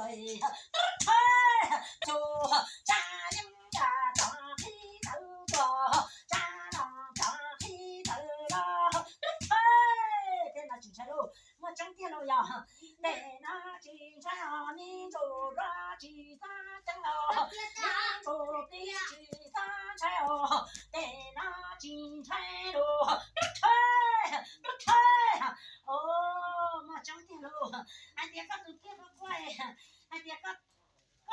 Tsa yeeb tsa tsov qhib tawv tuaj, tsa no tsov qhib tawv los, tej no tsis ntshai lauj, muaj tseeb tiag lauj yog. Tej no tsis ntshai os, me ntsuj duab tsis txhob ceeb los, me ntsuj plig tsis txhob ntshai os, tej no tsis ntshai lauj. Tub rhawj, tub rhawj, o, muaj tseeb tiag lauj. Hais tias koj tus tij quaj quaj, hais tias koj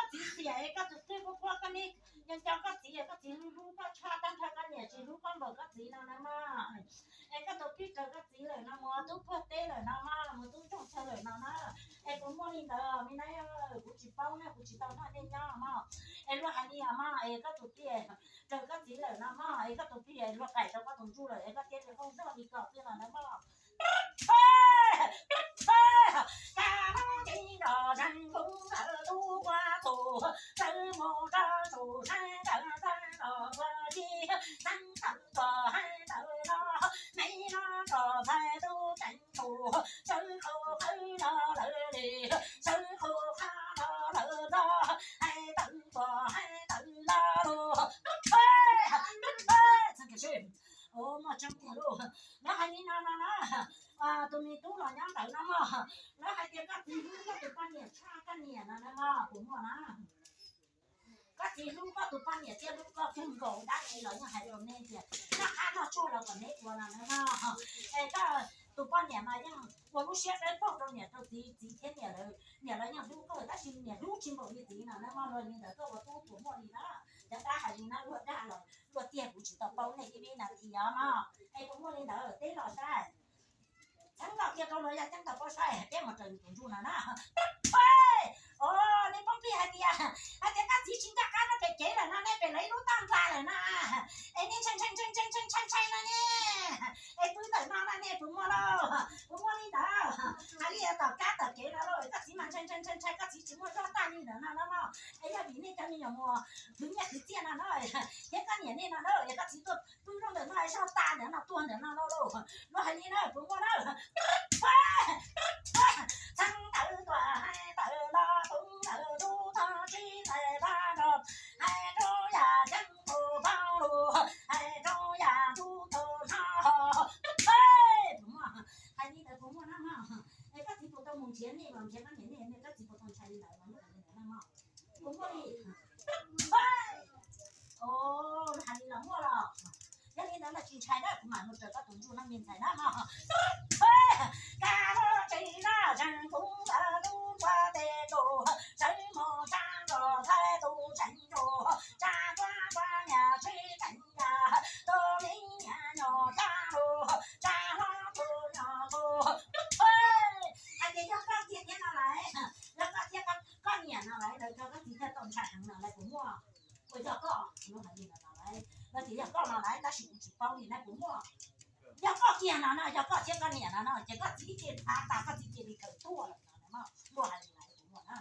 txiv xiam, koj tus tij quaj quaj, koj niam nco koj txiv, koj txiv hlub koj tshaj tag nrho, koj niam tsis hlub koj npaum koj txiv no na mog. Es koj tus tij raws koj txiv lawm no, mus tub puag teb lawm no mog, mus tub nroog chaw lawm no na. Es puas muaj li ntawd me na, kuv tsis paub na, kuv tsis tau noj nej nyob mog. Es luag hais li os mog, es koj tus tij raws koj txiv lawm no mog, es koj tus tij luag qaim rau koj tus ntsuj lawm, es koj thiaj li qoob zog li ko xwb no na mog. Tub rhawj, tub rhawj, kab mob cev nrog zeeg kub ntawd tub ua tus, txawm mus rau tus saib ntawd txawm los ua ci, txeeb tawm tuaj hais ntawd los, me no rau txhais tub ceev tus, sawv qhov qhawv los lawv li, sawv qhov qhab los lawv los, hais ntawd tuaj hais ntawd los lus. Tub rhawj, tub rhawj, txheej kiag seb. O, muaj tseeb tiag lauj. Lawv hais li no no na, tus me tub los nyob ntawd no mog, lawv hais tias koj txiv hlub koj tus poj niam tshaj koj niam no na mog, puas muaj na? Koj txiv hlub koj tus poj niam thiab hlub koj kawg nkaus, dab tsi los yeej hais rau neb tias noj qab noj tsuag los kom neb ua no na mog. Es koj tus poj niam mas yeej ua lub siab dawb paug rau niam rau txiv, txiv thiab niam lawv, niam lawv yeej hlub koj tab sis niam hlub tsis npaum li txiv no na mog. Luag li ntawd koj ua tub puas muaj li na? Cov dab hais li na, luag dag los luag tiag, kuv tsis tau paub nej ib vib nas this os mog. Es puas muaj li ntawd teb los saib. Txheeb los kiag rau luag yaj ceeb tau paub saib, peb mus raws tus ntsuj no na. Os, nej poob plig hais tias, hais tias koj txiv tsis nco qab rau pem kev lawm no, nej pem lawv ib lub toj nra lawm no, es nej ntshai ntshai ntshai ntshai ntshai ntshai ntshai no ne, es pw ntawm no no nej puas muaj lauj? Puas muaj li ntawd? Hais li tom kab tom kev no lauj, koj txiv mas ntshai ntshai ntshai ntshai, koj txiv tsis muaj zog tag li ntawm no no no. Es yog vim nej cov me nyuam mus khwv nyiaj khwv txiaj no no, thiab koj niam nej no na, es koj txiv tuaj pw rau ntawm no, zog tas ntawm no tuag ntawm no no lauj. Luag hais li na, puas muaj na? Txheeb tawv tuaj hais tawv los tub ntawd tub txhob sib txais tag nrho, hais rau yam ceeb tus paub lus, hais rau yam ntsuj tus hnov. Puas muaj? Hais li ntawd puas muaj na mog? Es koj txiv puas tau mus nrhiav nej los nrhiav koj niam nej, koj txiv puas tau ntshai li ntawd los lub hais li ntawd na mog? Puas muaj li? Os, hais li los muaj los. Yog li ntawd los tsis ntshai na, kuv mam mus raws koj tus ntsuj no me ntxhais na mog. Kab mob cev nrog zeeg kub ntawd tub ua tes tus, sawv mus tsa nrog txhais tus tseem tus, tsa tuab tuab niam tsheb teev yam, tus me niam nyuam cab lus, tsa hlob tus nyuam tus. Hais tias yog koj kiag thiab no lawm, yog koj thiab koj niam no lawm, lawv rau koj txiv thiaj tau ntshai heev no lawm puas muaj? Ua yog koj, lawv hais li no no lawm, lawv tias yog koj no lawm tab sis kuv tsis paub li na puas muaj? Yog koj kiag no no, yog koj thiab koj niam no no ces koj txiv cia li phav tas, koj txiv cia li kawm tuaj lawm no no, luag hais li no puas muaj na?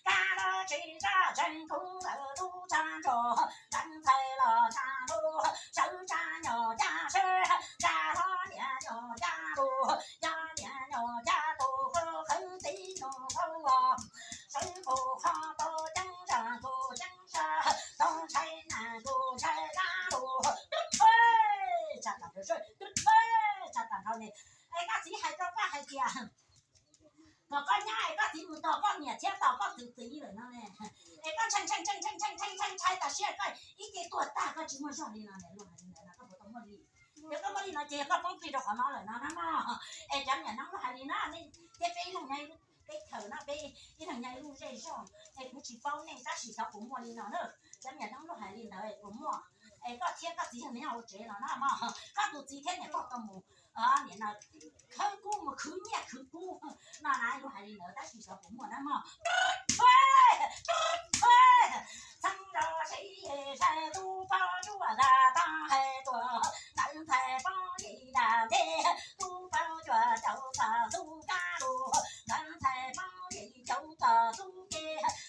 Kab los tsis tsa tseeg kub ntawd tub tsa nrog, lees txhais los tsa ntuj, sawv tsa nyuam cab seb, tsa hlob niam nyuam cab lus, yog niam nyuam cab tus qhov qhawv txiv nyuam qhov los, sawv tus qhov tau ceeb sa tus ceeb sa, tau ntshai nas tus ntshai dab lus. Tsa tas nrho, tsa tas nrho ne. Es koj txiv hais rau koj hais tias kom koj nyob es koj txiv mus tos koj niam thiab tos koj tus txiv lawm no ne. Es koj ntshai ntshai ntshai ntshai ntshai ntshai ntshai ntshai tas siab koj ib ce tuag tag koj tsis muaj zog li no ne, luag hais li ntawd no koj puas tau muaj li? Yog koj muaj li no ces yog koj poob plig rau qhov no lawm no na mog. Es cov niam no luag hais li na, nej thiab peb ib leeg nyob ib lub teb chaws no, peb ib leeg nyob ib lub zej zog, es kuv tsis paub nej tab sis xyov puas muaj li no na. Cov niam no luag hais li ntawd puas muaj? Es koj thiab koj txiv yog me nyuam ua tsev no na mog, koj tus txiv thiab niam koj tau mus, niam no khawb kub mus khwv nyiaj khwv kub no na, luag hais li ntawd tab sis xyov puas muaj na mog. Txheeb rau sib sai tub paub cuaj zaj tag hais tuaj, ntawd ntxhais poob yim dam ntej, tub paub cuaj caum txog tub kab lus, ntawd ntxhais poob yim caum txog tub ke,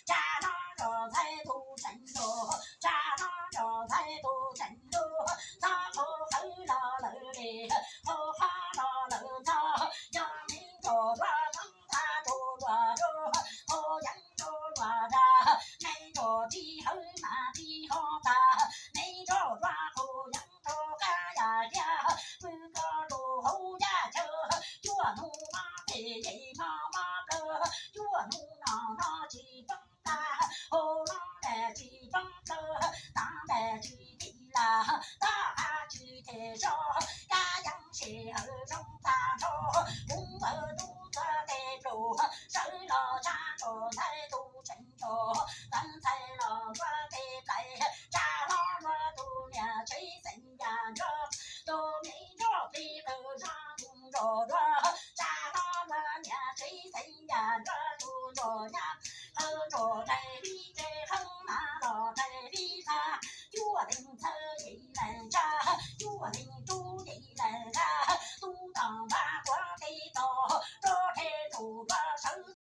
tsa hlob rau ntxhais tus tseem tus, tsa hlob rau ntxhais tus tseem tus, txhob qhov qhawv los lawv li, qhov qhov los lawv txhob, yog me ntsuj duab txhob txhob tsuj duab. Ces mob mob plawv, cuaj hnub no no tsis poob tag, hau hlob ntiag tsis poob plawv, tag ntiag tsis tiv las, tag qab tsis them so, kab yeeb sij hawm zoo tag nrho, kuv nkawd tub txawj tes pluag, sawv los tshaj tso ntxhais tus tseem nco, txawm ntxhais los nruab tes plais, tsa hlob nruab tus niam tsev xeeb yam nrog, tus me nrog plig qw zog tus nrog dua, tsa hlob nruab niam tsev xeeb yam nrog tus nrog nyab, qhawv nrog dais li tsev qhawv mas